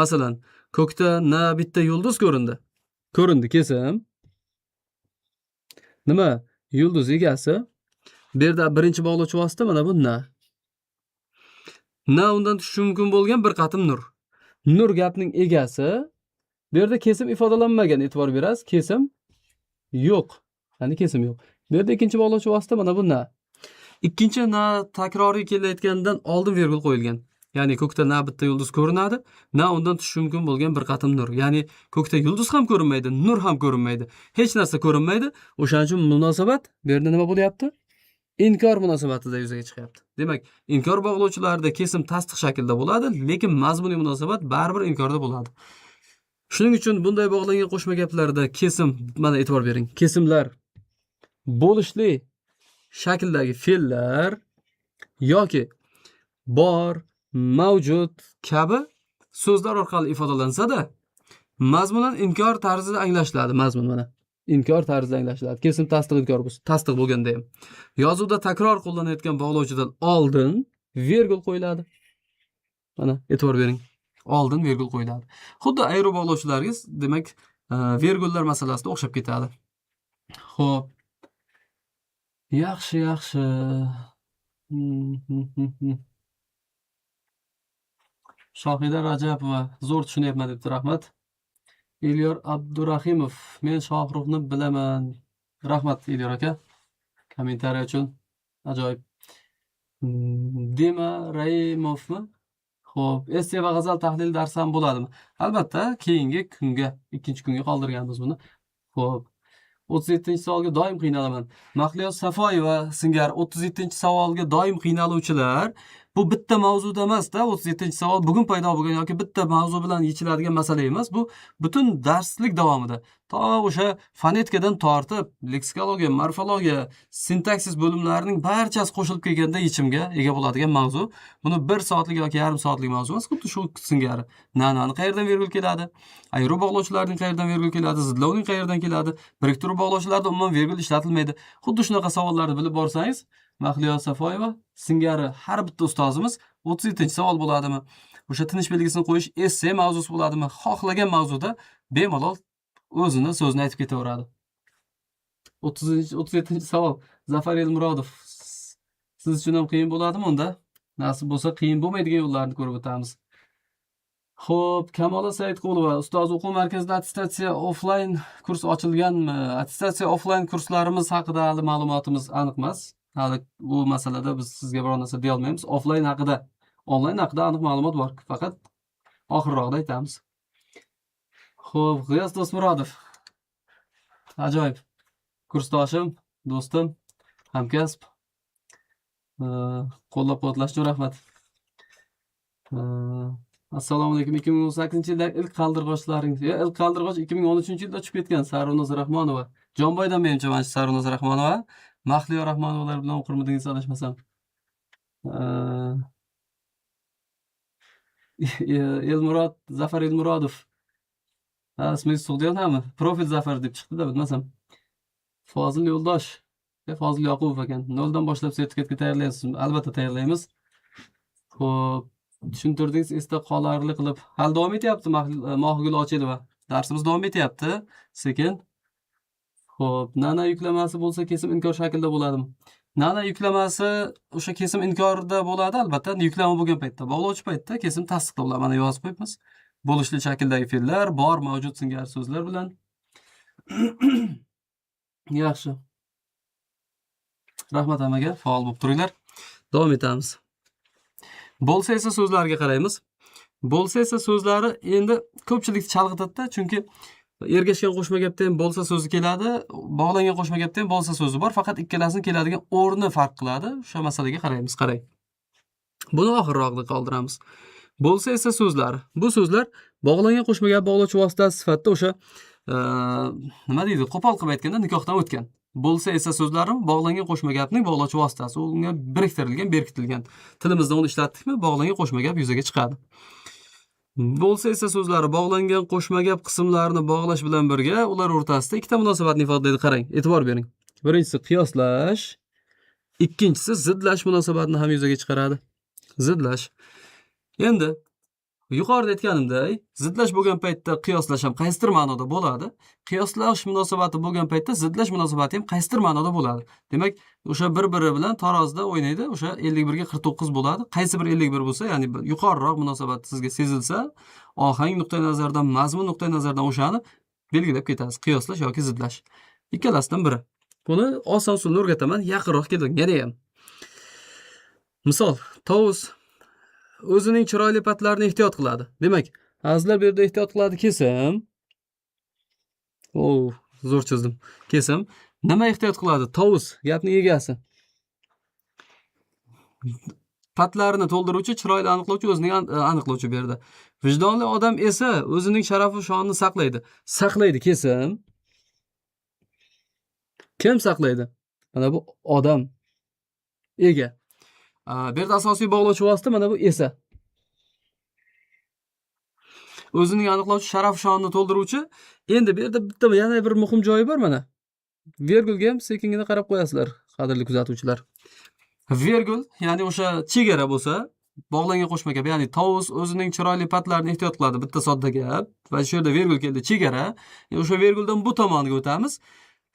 Masalan, ko'kda na bitta yulduz ko'rindi. Ko'rindi kesim. Nima? Yulduz egasi. Bu yerda birinchi bog'lovchi vosita mana bu na. Na undan tushishi mumkin bo'lgan bir qatim nur. Nur gapning egasi. Bu yerda kesim ifodalanmagan, e'tibor berasiz. Kesim yo'q. Ya'ni kesim yo'q. Bu yerda ikkinchi bog'lovchi vosita mana bu na. Ikkinchi na takroriy kelayotganidan oldin vergul qo'yilgan. Ya'ni ko'kda na bitta yulduz ko'rinadi, na undan tushishi mumkin bo'lgan bir qatim nur. Ya'ni ko'kda yulduz ham ko'rinmaydi, nur ham ko'rinmaydi. Hech narsa ko'rinmaydi. O'shaning uchun munosabat bu yerda nima bo'lyapti? Inkor munosabatida yuzaga chiqyapti. Demak, inkor bog'lovchilarida kesim tasdiq shaklida bo'ladi, lekin mazmuniy munosabat baribir inkorda bo'ladi. Shuning uchun bunday bog'langan qo'shma gaplarda kesim, mana e'tibor bering, kesimlar bo'lishli shakldagi fe'llar yoki bor, mavjud kabi so'zlar orqali ifodalansa-da, mazmunan inkor tarzida anglashiladi. Mazmun mana inkor tarzida anglashiladi. Kesim tasdiq inkor bo'lsa, tasdiq bo'lganda ham. Yozuvda takror qo'llanayotgan bog'lovchidan oldin vergul qo'yiladi. Mana e'tibor bering. Oldin vergul qo'yiladi. Xuddi ayruv bog'lovchilarga, demak, vergullar masalasida o'xshab ketadi. Xo'p. Yaxshi, yaxshi. Shohida Rajabova zo'r tushunyapman debdi, rahmat. Elyor Abdurahimov, men Shohruxni bilaman. Rahmat Elyor aka. Kommentariya uchun. Ajoyib. Dima Raimovmi? Xo'p, esse va g'azal tahlil darsi ham bo'ladimi? Albatta, keyingi kunga, ikkinchi kunga qoldirganmiz buni. Xo'p. 37-savolga doim qiynalaman. Mahliyo Safoyeva singari 37-savolga doim qiynaluvchilar, bu bitta mavzuda emas-da, 37-savol bugun paydo bo'lgan yoki bitta mavzu bilan yechiladigan masala emas. Bu butun darslik davomida to o'sha fonetikadan tortib leksikologiya, morfologiya, sintaksis bo'limlarining barchasi qo'shilib kelganda yechimga ega bo'ladigan mavzu. Buni 1 soatlik yoki yarim soatlik mavzu emas, xuddi shu singari. Na-nani qayerdan vergul keladi? Ayruv bog'lovchilarning qayerdan vergul keladi? Zidlovning qayerdan keladi? Biriktiruv bog'lovchilarda umuman vergul ishlatilmaydi. Xuddi shunaqa savollarni bilib borsangiz, Mahliyo Safoyeva singari har bitta ustozimiz 37-savol bo'ladimi? O'sha tinish belgisini qo'yish esse mavzusi bo'ladimi? Xohlagan mavzuda bemalol o'zini so'zini aytib ketaveradi. 30-37-savol. Zafar Elmurodov. Siz uchun ham qiyin bo'ladimi unda? Nasib bo'lsa, qiyin bo'lmaydigan yo'llarni ko'rib o'tamiz. Xo'p, Kamola Saidqulova, ustoz, o'quv markazida attestatsiya offlayn kurs ochilganmi? Attestatsiya offlayn kurslarimiz haqida hali ma'lumotimiz aniq emas. Hali bu masalada biz sizga biror narsa deya olmaymiz. Offlayn haqida, onlayn haqida aniq ma'lumot bor. Faqat oxirroqda aytamiz. Xo'p, G'iyos Do'stmurodov. Ajoyib. Kursdoshim, do'stim, hamkasb. Qo'llab-quvvatlash uchun rahmat. Assalomu alaykum. 2018-yilda ilk qaldirg'ochlaring, ilk qaldirg'och 2013-yilda uchib ketgan Sarvinoz Rahmonova. Jonboydan menimcha mana shu Sarvinoz Rahmonova. Mahliyo Rahmonovalar bilan o'qirmidingiz, adashmasam. Elmurod, Zafar Elmurodov. Ha, ismingiz Sug'diyonami? Profil Zafar deb chiqdi-da, bilmasam. Fozil Yo'ldosh. Fozil Yoqubov ekan. Noldan boshlab sertifikatga tayyorlaysizmi? Albatta tayyorlaymiz. Xo'p, tushuntirdingiz esda qolarli qilib. Hali davom etyapti, Mohigul Ochilova. Darsimiz davom etyapti. Sekin. Xo'p, na-na yuklamasi bo'lsa, kesim inkor shaklida bo'ladimi? Na-na yuklamasi o'sha kesim inkorda bo'ladi, albatta, yuklama bo'lgan paytda. Bog'lovchi paytda kesim tasdiqda bo'ladi. Mana, yozib qo'yibmiz. Bo'lishli shakldagi fe'llar, bor, mavjud singari so'zlar bilan. Yaxshi. Rahmat hammaga, faol bo'lib turinglar. Davom etamiz. Bo'lsa esa so'zlariga qaraymiz. Bo'lsa esa so'zlari endi ko'pchilik chalg'itadi-da, chunki ergashgan qo'shma gapda ham bo'lsa so'zi keladi, bog'langan qo'shma gapda ham bo'lsa so'zi bor, faqat ikkalasini keladigan o'rni farq qiladi. O'sha masalaga qaraymiz, qarang. Buni oxirroqda qoldiramiz. Bo'lsa esa so'zlari. Bu so'zlar bog'langan qo'shma gap bog'lovchi vositasi sifatida o'sha nima deydi, qo'pol qilib aytganda, nikohdan o'tgan. Bo'lsa esa so'zlari bog'langan qo'shma gapning bog'lovchi vositasi. Unga biriktirilgan, berkitilgan. Tilimizda uni ishlatdikmi, bog'langan qo'shma gap yuzaga chiqadi. Bo'lsa esa so'zlari bog'langan qo'shma gap qismlarini bog'lash bilan birga ular o'rtasida ikkita munosabatni ifodalaydi. Qarang, e'tibor bering. Birinchisi qiyoslash, ikkinchisi zidlash munosabatini ham yuzaga chiqaradi. Zidlash. Endi yuqorida aytganimdek, zidlash bo'lgan paytda qiyoslash ham qaysidir ma'noda bo'ladi. Qiyoslash munosabati bo'lgan paytda zidlash munosabati ham qaysidir ma'noda bo'ladi. Demak, o'sha bir-biri bilan tarozida o'ynaydi, o'sha 51 ga 49 bo'ladi. Qaysi bir 51 bo'lsa, ya'ni yuqoriroq munosabat sizga sezilsa, ohang nuqtai nazaridan, mazmun nuqtai nazaridan o'shani belgilab ketasiz. Qiyoslash yoki zidlash. Ikkalasidan biri. Buni oson usulni o'rgataman, yaqinroq keling yana ham. Misol, tovus o'zining chiroyli patlarini ehtiyot qiladi. Demak, azizlar, bu yerda ehtiyot qiladi kesim. O, zo'r chizdim. Kesim. Nima ehtiyot qiladi? Tovus gapning egasi. Patlarini to'ldiruvchi, chiroyli aniqlovchi, o'zining aniqlovchi bu yerda. Vijdonli odam esa o'zining sharafu shonini saqlaydi. Saqlaydi kesim. Kim saqlaydi? Mana bu odam ega. Bu yerda asosiy bog'lovchi vosita mana bu esa. O'zining aniqlovchi, sharaf shonini to'ldiruvchi. Endi bu yerda bitta yana bir muhim joyi bor mana. Vergulga ham sekingina qarab qo'yasizlar, qadrli kuzatuvchilar. Vergul, ya'ni o'sha chegara bo'lsa, bog'langan qo'shma gap, ya'ni tovus o'zining chiroyli patlarini ehtiyot qiladi, bitta sodda gap va shu yerda vergul keldi, chegara. O'sha verguldan bu tomoniga o'tamiz.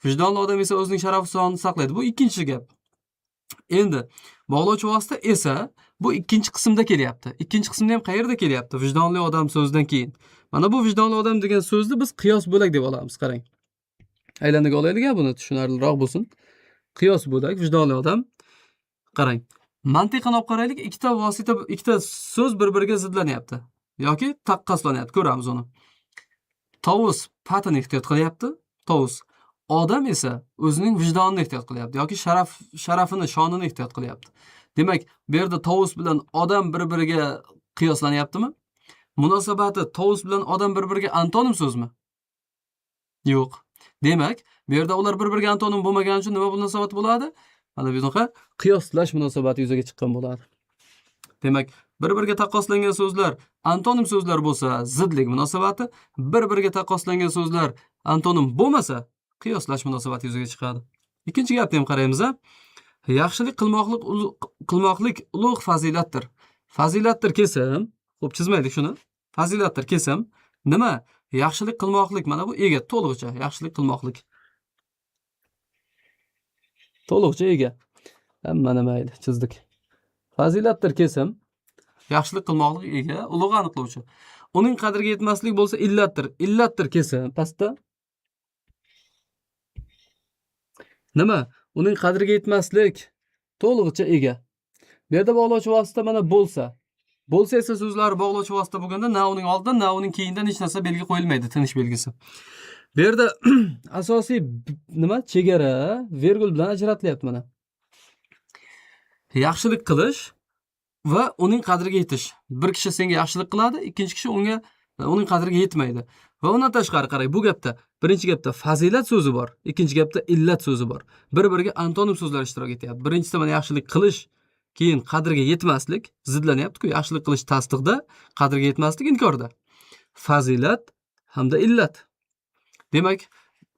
Vijdonli odam esa o'zining sharaf shonini saqlaydi. Bu ikkinchi gap. Endi bog'lovchi vosita esa bu ikkinchi qismda kelyapti. Ikkinchi qismda ham qayerda kelyapti? Vijdonli odam so'zidan keyin. Mana bu vijdonli odam degan so'zni biz qiyos bo'lak deb olamiz, qarang. Aylanaga olaylik, buni tushunarliroq bo'lsin. Qiyos bo'lak vijdonli odam. Qarang. Mantiqan olib qaraylik, ikkita vosita, ikkita so'z bir-biriga zidlanyapti yoki taqqoslanyapti, ko'ramiz uni. Tovus patini ehtiyot qilyapti, tovus. Odam esa o'zining vijdonini ehtiyot qilyapti yoki sharafini, shonini ehtiyot qilyapti. Demak, bu yerda tovus bilan odam bir-biriga qiyoslanyaptimi? Munosabati tovus bilan odam bir-biriga antonim so'zmi? Yo'q. Demak, bu yerda ular bir-biriga antonim bo'lmagani uchun nima munosabat bo'ladi? Mana bunaqa qiyoslash munosabati yuzaga chiqqan bo'ladi. Demak, bir-biriga taqqoslangan so'zlar antonim so'zlar bo'lsa, zidlik munosabati, bir-biriga taqqoslangan so'zlar antonim bo'lmasa, qiyoslash munosabati yuzaga chiqadi. Ikkinchi gapni ham qaraymiz a. Yaxshilik qilmoqlik ulug' fazilatdir. Fazilatdir kesim. Xo'p, chizmaylik shuni. Fazilatdir kesim. Nima? Yaxshilik qilmoqlik. Mana bu ega to'lig'icha yaxshilik qilmoqlik. To'lig'icha ega. Mana mayli, chizdik. Fazilatdir kesim. Yaxshilik qilmoqlik ega, ulug' aniqlovchi. Uning qadriga yetmaslik bo'lsa illatdir. Illatdir kesim pastda. Nima? Uning qadriga yetmaslik to'lig'icha ega. Bu yerda bog'lovchi vosita mana bo'lsa. Bo'lsa esa so'zlari bog'lovchi vosita bo'lganda na uning oldida, na uning keyindan hech narsa belgi qo'yilmaydi, tinish belgisi. Bu yerda asosiy nima? Chegara vergul bilan ajratilyapti mana. Yaxshilik qilish va uning qadriga yetish. Bir kishi senga yaxshilik qiladi, ikkinchi kishi unga uning qadriga yetmaydi. Va undan tashqari qarang, bu gapda birinchi gapda fazilat so'zi bor, ikkinchi gapda illat so'zi bor. Bir-biriga antonim so'zlar ishtirok etyapti. Birinchisida mana yaxshilik qilish, keyin qadriga yetmaslik zidlanyapti-ku. Yaxshilik qilish tasdiqda, qadriga yetmaslik inkorda. Fazilat hamda illat. Demak,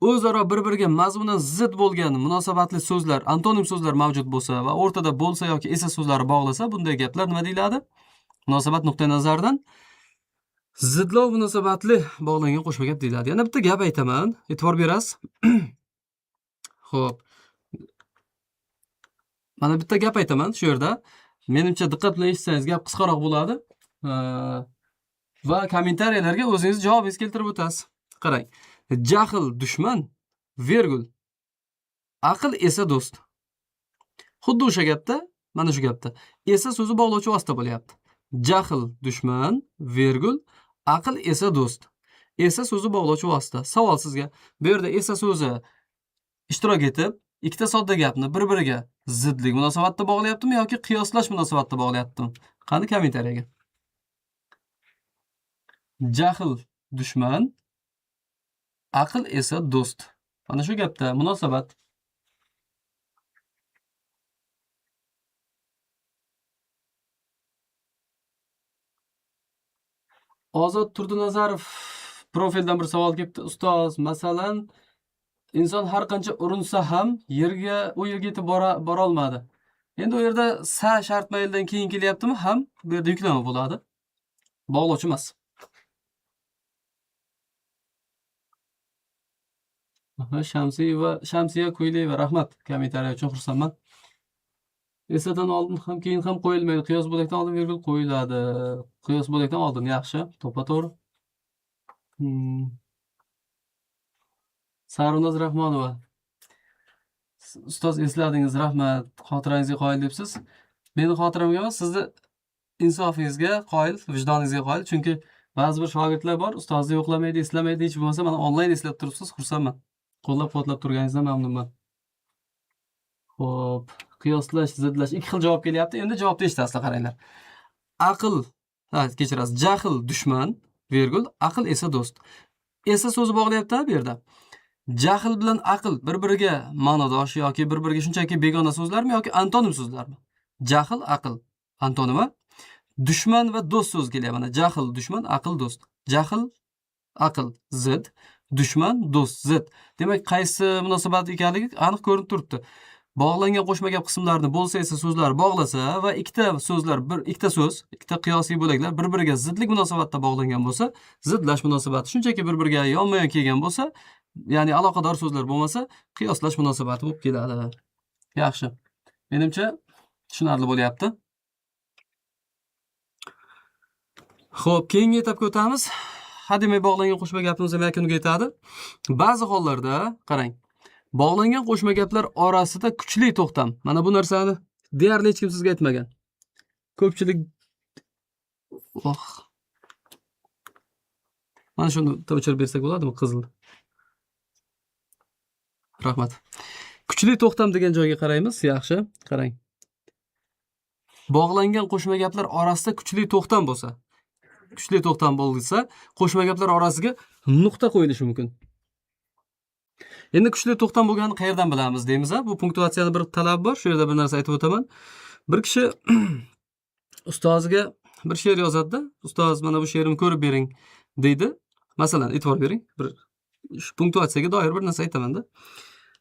o'zaro bir-biriga mazmunan zid bo'lgan munosabatli so'zlar, antonim so'zlar mavjud bo'lsa va o'rtada bo'lsa yoki esa so'zlari bog'lasa, bunday gaplar nima deyiladi? Munosabat nuqtai nazaridan zidlov munosabatli bog'langan qo'shma gap deyiladi. Yana bitta gap aytaman, e'tibor berasiz. Xo'p. Mana bitta gap aytaman shu yerda. Menimcha diqqat bilan eshitsangiz gap qisqaroq bo'ladi. Va kommentariyalarga o'zingiz javobingizni keltirib o'tasiz. Qarang. Jahl dushman, vergul. Aql esa do'st. Xuddi o'sha gapda, mana shu gapda esa so'zi bog'lovchi vosita bo'lyapti. Jahl dushman, vergul, aql esa do'st. Esa so'zi bog'lovchi vosita. Savol sizga. Bu yerda esa so'zi ishtirok etib, ikkita sodda gapni bir-biriga zidlik munosabatda bog'layaptimi yoki qiyoslash munosabatda bog'layaptimi? Qani kommentariyaga. Jahl dushman, aql esa do'st. Mana shu gapda munosabat. Ozod Turdinazarov profildan bir savol kelibdi. Ustoz, masalan, inson har qancha urinsa ham yerga, u yerga yetib bora olmadi. Endi u yerda sa shart mayldan keyin kelyaptimi? Ham bu yerda yuklama bo'ladi. Bog'lovchi emas. Shamsiyeva, Shamsiya Kuyliyeva, rahmat kommentariya uchun, xursandman. Esadan oldin ham keyin ham qo'yilmaydi. Qiyos bo'lakdan oldin virgul qo'yiladi. Qiyos bo'lakdan oldin yaxshi, to'ppa-to'g'ri. Sarvinoz Rahmonova. Ustoz esladingiz, rahmat. Xotirangizga qoyil debsiz. Meni xotiramga emas, sizni insofingizga qoyil, vijdoningizga qoyil. Chunki ba'zi bir shogirdlar bor, ustozni yo'qlamaydi, eslamaydi, hech bo'lmasa mana onlayn eslab turibsiz, xursandman. Qo'llab-quvvatlab turganingizdan mamnunman. Xo'p, qiyoslash, zidlash ikki xil javob kelyapti. Endi javobni eshitasizlar, qaranglar. Aql, ha, kechirasiz, jahl dushman, vergul, aql esa do'st. Esa so'zi bog'layapti bu yerda. Jahl bilan aql bir-biriga ma'nodosh yoki bir-biriga shunchaki begona so'zlarmi yoki antonim so'zlarmi? Jahl, aql antonimi. Dushman va do'st so'zi kelyapti mana. Jahl dushman, aql do'st. Jahl, aql zid, dushman, do'st zid. Demak, qaysi munosabat ekanligi aniq ko'rinib turibdi. Bog'langan qo'shma gap qismlarini bo'lsa esa so'zlar bog'lasa va ikkita so'zlar bir ikkita so'z, ikkita qiyosiy bo'laklar bir-biriga zidlik munosabatda bog'langan bo'lsa, zidlash munosabati shunchaki bir-biriga yonma-yon kelgan bo'lsa, ya'ni aloqador so'zlar bo'lmasa, qiyoslash munosabati bo'lib keladi. Yaxshi. Menimcha tushunarli bo'lyapti. Xo'p, keyingi etapga o'tamiz. Hademay bog'langan qo'shma gapimiz ham yakuniga yetadi. Ba'zi hollarda qarang, bog'langan qo'shma gaplar orasida kuchli to'xtam. Mana bu narsani deyarli hech kim sizga aytmagan. Ko'pchilik oh. Mana shuni o'chirib bersak bo'ladimi qizil? Rahmat. Kuchli to'xtam degan joyga qaraymiz. Yaxshi, qarang. Bog'langan qo'shma gaplar orasida kuchli to'xtam bo'lsa, kuchli to'xtam bo'lsa, qo'shma gaplar orasiga nuqta qo'yilishi mumkin. Endi kuchli to'xtam bo'lganini qayerdan bilamiz deymiz, a? Bu punktuatsiyani bir talabi bor. Shu yerda bir narsa aytib o'taman. Bir kishi ustoziga bir she'r yozadi-da, ustoz mana bu she'rimni ko'rib bering deydi. Masalan, e'tibor bering, bir shu punktuatsiyaga doir bir narsa aytaman-da.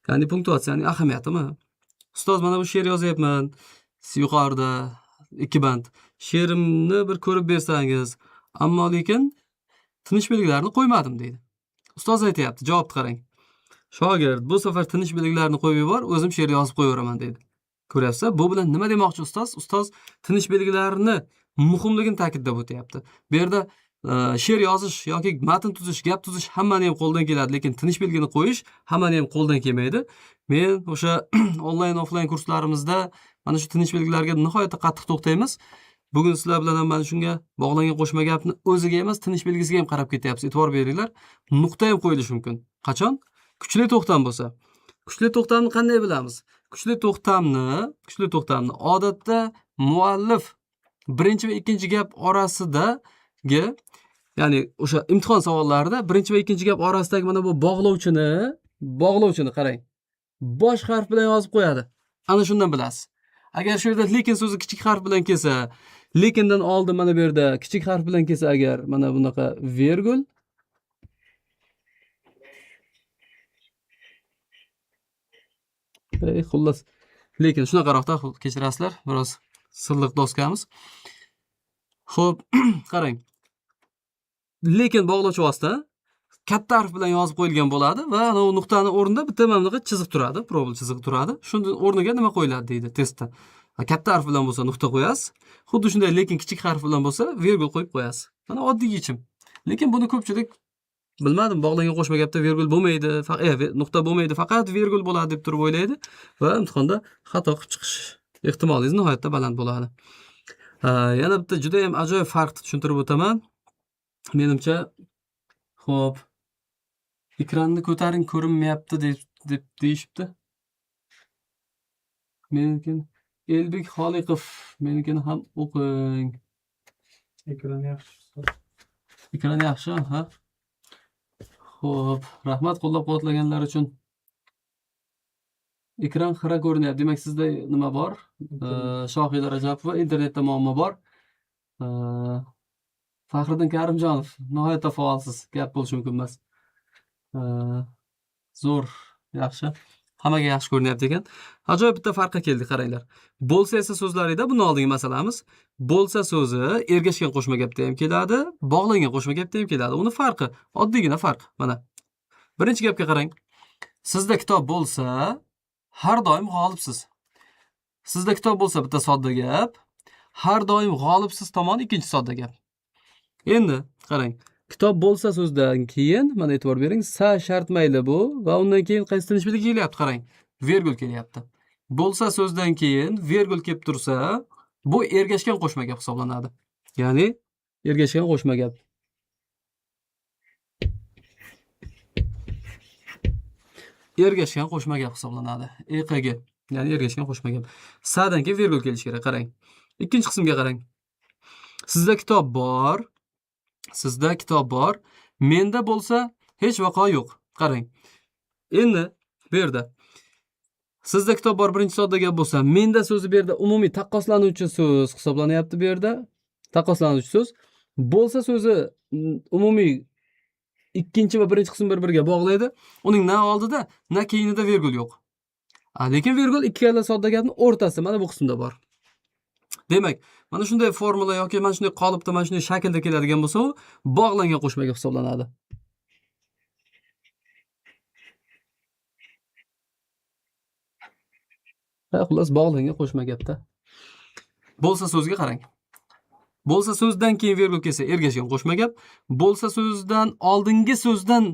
Ya'ni punktuatsiyaning ahamiyatimi? Ustoz mana bu she'r yozyapman, yuqorida 2 band. She'rimni bir ko'rib bersangiz, ammo lekin tinish belgilarini qo'ymadim deydi. Ustoz aytyapti, javobni qarang. Shogird, bu safar tinish belgilarini qo'yib yubor, o'zim she'r yozib qo'yaveraman deydi. Ko'ryapsiz, bu bilan nima demoqchi ustoz? Ustoz tinish belgilarini muhimligini ta'kidlab o'tyapti. Bu yerda she'r yozish yoki matn tuzish, gap tuzish hammani ham qo'ldan keladi, lekin tinish belgini qo'yish hammani ham qo'ldan kelmaydi. Men o'sha onlayn, offlayn kurslarimizda mana shu tinish belgilariga nihoyatda qattiq to'xtaymiz. Bugun sizlar bilan ham mana shunga bog'langan qo'shma gapni o'ziga emas, tinish belgisiga ham qarab ketyapmiz. E'tibor beringlar. Nuqta ham qo'yilishi mumkin. Qachon? Kuchli to'xtam bo'lsa. Kuchli to'xtamni qanday bilamiz? Kuchli to'xtamni odatda muallif birinchi va ikkinchi gap orasidagi, ya'ni o'sha imtihon savollarida birinchi va ikkinchi gap orasidagi mana bu bog'lovchini qarang. Bosh harf bilan yozib qo'yadi. Ana shundan bilasiz. Agar shu yerda lekin so'zi kichik harf bilan kelsa, lekindan oldin mana bu yerda kichik harf bilan kelsa, agar mana bunaqa vergul, xullas, lekin shunaqaroqda, kechirasizlar, biroz silliq doskamiz. Xo'p, qarang. Lekin bog'lovchi vosita katta harf bilan yozib qo'yilgan bo'ladi va ana u nuqtani o'rnida bitta mana bunaqa chiziq turadi, probel chiziq turadi. Shuni o'rniga nima qo'yiladi deydi testda. Katta harf bilan bo'lsa nuqta qo'yasiz. Xuddi shunday, lekin kichik harf bilan bo'lsa vergul qo'yib qo'yasiz. Mana oddiy yechim. Lekin buni ko'pchilik bilmadim, bog'langan qo'shma gapda vergul bo'lmaydi, nuqta bo'lmaydi, faqat vergul bo'ladi deb turib o'ylaydi va imtihonda xato qilib chiqish ehtimolingiz nihoyatda baland bo'ladi. Yana bitta juda ham ajoyib farqni tushuntirib o'taman. Menimcha, xo'p, ekranni ko'taring, ko'rinmayapti deb deyishibdi. Menikini Elbek Xoliqov, menikini ham o'qing. Ekran yaxshi. Ekran yaxshi, ha? Xo'p, rahmat qo'llab-quvvatlaganlar uchun. Ekran xira ko'rinyapti. Demak, sizda nima bor? Shohida Rajabova, internetda muammo bor. Faxriddin Karimjonov, nihoyatda faolsiz, gap bo'lishi mumkin emas. Zo'r, yaxshi. Hammaga yaxshi ko'rinyapti ekan. Ajoyib bitta farqqa keldik, qaranglar. Bo'lsa esa so'zlarida bundan oldingi masalamiz. Bo'lsa so'zi ergashgan qo'shma gapda ham keladi, bog'langan qo'shma gapda ham keladi. Uni farqi, oddiygina farq. Mana. Birinchi gapga qarang. Sizda kitob bo'lsa, har doim g'olibsiz. Sizda kitob bo'lsa bitta sodda gap, har doim g'olibsiz tomon ikkinchi sodda gap. Endi qarang. Kitob bo'lsa so'zdan keyin mana e'tibor bering, sa shart mayli bu va undan keyin qaysi tinish belgi kelyapti qarang. Vergul kelyapti. Bo'lsa so'zdan keyin vergul kelib tursa, bu ergashgan qo'shma gap hisoblanadi. Ya'ni ergashgan qo'shma gap. Ergashgan qo'shma gap hisoblanadi. EQG, ya'ni ergashgan qo'shma gap. Sadan keyin vergul kelishi kerak, qarang. Ikkinchi qismga qarang. Sizda kitob bor. Sizda kitob bor. Menda bo'lsa hech vaqo yo'q. Qarang. Endi bu yerda sizda kitob bor birinchi sodda gap bo'lsa, menda so'zi bu yerda umumiy taqqoslanuvchi so'z hisoblanyapti bu yerda. Taqqoslanuvchi so'z. Bo'lsa so'zi umumiy ikkinchi va birinchi qism bir-biriga bog'laydi. Uning na oldida, na keyinida vergul yo'q. Lekin vergul ikkala sodda gapning o'rtasida mana bu qismda bor. Demak, mana shunday formula yoki mana shunday qolipda, mana shunday shaklda keladigan bo'lsa, u bog'langan qo'shma gap hisoblanadi. Ha, xullas bog'langan qo'shma gapda. Bo'lsa so'zga qarang. Bo'lsa so'zdan keyin vergul kelsa ergashgan qo'shma gap, bo'lsa so'zdan oldingi so'zdan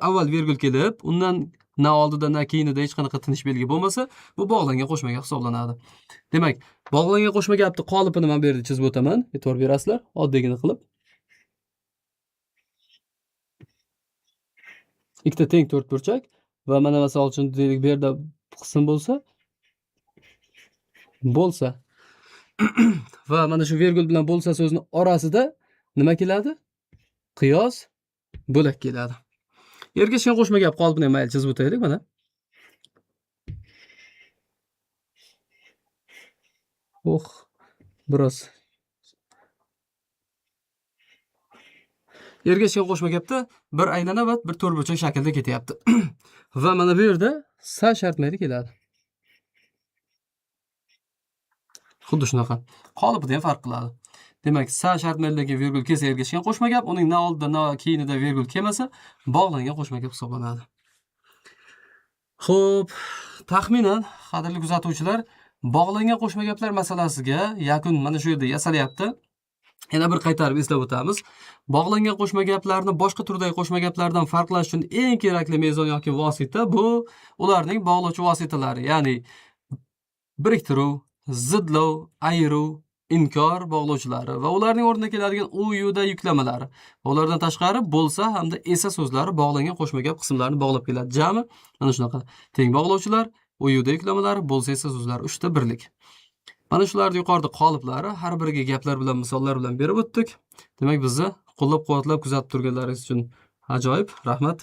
avval vergul kelib, undan na oldida na keyinida hech qanaqa tinish belgi bo'lmasa, bu bog'langan qo'shma gap hisoblanadi. Demak, bog'langan qo'shma gapni qolipini men bu yerda chizib o'taman. E'tibor berasizlar, oddiygina qilib. Ikkita teng to'rtburchak va mana misol uchun deylik bu yerda qism bo'lsa, bo'lsa va mana shu vergul bilan bo'lsa so'zni orasida nima keladi? Qiyos bo'lak keladi. Ergashgan qo'shma gap qolipini ham mayli chizib o'taylik mana. Oh, biroz. Ergashgan qo'shma gapda bir aylana va bir to'rtburchak shaklda ketyapti. Va mana bu yerda sa shart mayli keladi. Xuddi shunaqa. Qolipida ham farq qiladi. Demak, sa shart ma'nodan keyin vergul kelsa ergashgan qo'shma gap, uning na oldida, na keyinida vergul kelmasa, bog'langan qo'shma gap hisoblanadi. Xo'p, taxminan, qadrli kuzatuvchilar, bog'langan qo'shma gaplar masalasiga yakun mana shu yerda yasalyapti. Yana bir qaytarib eslab o'tamiz. Bog'langan qo'shma gaplarni boshqa turdagi qo'shma gaplardan farqlash uchun eng kerakli mezon yoki vosita bu ularning bog'lovchi vositalari, ya'ni biriktiruv, zidlov, ayiruv, inkor bog'lovchilari va ularning o'rnida keladigan u, yuda yuklamalari. Va ulardan tashqari bo'lsa hamda esa so'zlari bog'langan qo'shma gap qismlarini bog'lab keladi. Jami mana shunaqa teng bog'lovchilar, u, yuda yuklamalari, bo'lsa, esa so'zlari uchta birlik. Mana shularni yuqorida qoliplari har biriga gaplar bilan, misollar bilan berib o'tdik. Demak, bizni qo'llab-quvvatlab kuzatib turganlaringiz uchun ajoyib rahmat.